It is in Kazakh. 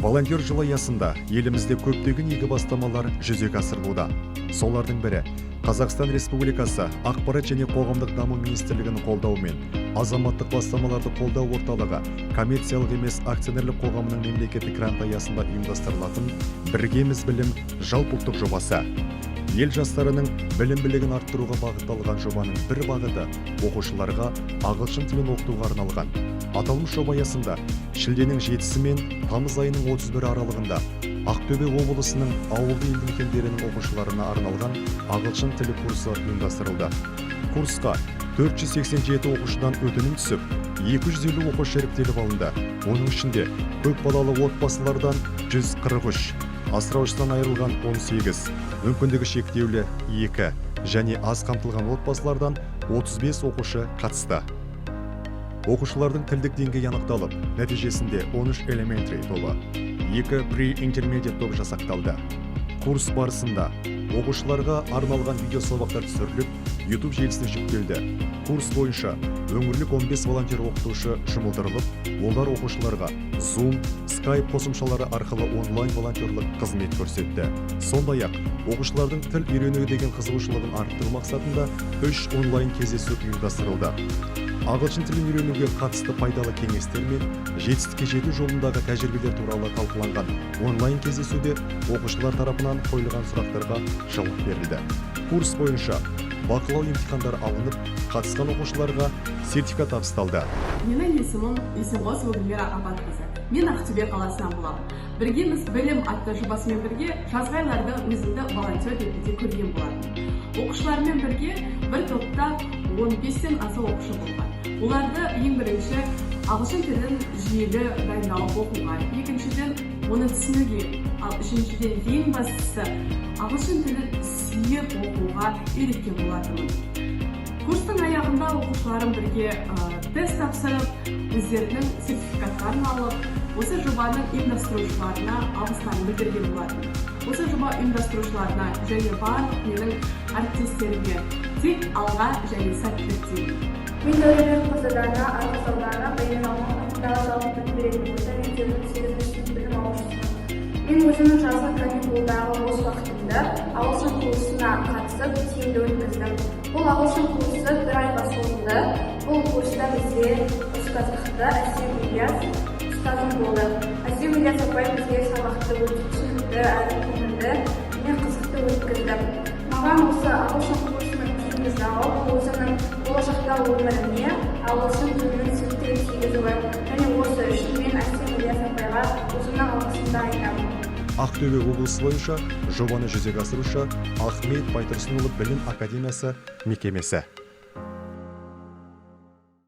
Волонтер жылы аясында елімізде көптеген игі бастамалар жүзеге асырылуда. Солардың бірі – Қазақстан Республикасы Ақпарат және қоғамдық даму министрлігінің қолдауымен Азаматтық бастамаларды қолдау орталығы коммерциялық емес акционерлік қоғамының мемлекеттік гранты аясында ұйымдастырылатын «Біргеміз білім» жалпыұлттық жобасы. Ел жастарының білім білігін арттыруға бағытталған жобаның бір бағыты оқушыларға ағылшын тілін оқытуға арналған. Аталмыш жоба аясында шілденің 7-сі мен тамыз айының 31 аралығында Ақтөбе облысының ауылды елді мекендерінің оқушыларына арналған ағылшын тілі курсы ұйымдастырылды. Курсқа 487 оқушыдан өтінім түсіп, 250 оқушы іріктеліп алынды. Оның ішінде көп балалы отбасылардан 143, асыраушысынан айырылған 18, мүмкіндігі шектеулі 2 және аз қамтылған отбасылардан 35 оқушы қатысты. Оқушылардың тілдік деңгейі анықталып, нәтижесінде 13 elementary тобы, 2 pre-intermediate тобы жасақталды. Курс барысында оқушыларға арналған видеосабақтар түсіріліп, YouTube желісіне жүктелді. Курс бойынша өңірлік 15 волонтер оқытушы жұмылдырылып, олар оқушыларға Zoom, Skype қосымшалары арқылы онлайн волонтерлік қызмет көрсетті. Сондай ақ оқушылардың тіл үйренуге деген қызығушылығын арттыру мақсатында үш онлайн кездесу ұйымдастырылды. Ағылшын тілін үйренуге қатысты пайдалы кеңестер мен жетістікке жету жолындағы тәжірибелер туралы талқыланған онлайн кездесуде оқушылар тарапынан қойылған сұрақтарға жауап берілді. Курс бойынша бақылау емтихандары алынып, қатысқан оқушыларға сертификат табысталды. Менің есімім Есенғозова Гүлмира Абатқызы. Мен Ақтөбе қаласынан боламын. «Біргеміз білім» атты жобасымен бірге жазғы айларда өзімді волонтер ретінде көрген болатынмын. Оқушылармен бірге бір топта 15-тен аса оқушы болған. Оларды ең бірінші ағылшын тілін жүйелі дайындалып оқуға, екіншіден, оны түсінуге, ал үшіншіден, ең бастысы, ағылшын тілін сүйіп оқуға үйреткен болатынмын. Курстың аяғында оқушыларым бірге тест тапсырып, өздерінің сертификаттарын алып, осы жобаның ұйымдастырушыларына алғыстарын білдірген болатын. Осы жоба ұйымдастырушыларына және барлық менің әріптестеріме тек алға және сәттілік тілеймін. Мен, Дәуренбекқызы Дана, Ырғыз ауданы, Бәймен атындағы жалпы білім беретін орта мектебінің сегізінші сынып білім алушысымын. Мен өзімнің жазғы каникулдағы бос уақытымда ағылшын курсына қатысып, тиімді өткіздім. Бұл ағылшын курсы бір айға созылды. Бұл курста бізде ұстаздықты Әсем Ильяс ұстазым болды. Әсем Ильяс апай бізге сабақты өте түсінікті әрі көңілді және қызықты өткізді. Маған осы ағылшын курсының тиімді жағы – бұл өзімнің болашақта өміріме ағылшын тілінің септігін тигізуі және осы үшін мен Әсем Ильяс апайға өзімнің алғысымды айтамын. Ақтөбе облысы бойынша жобаны жүзеге асырушы – Ахмет Байтұрсынұлы білім академиясы мекемесі.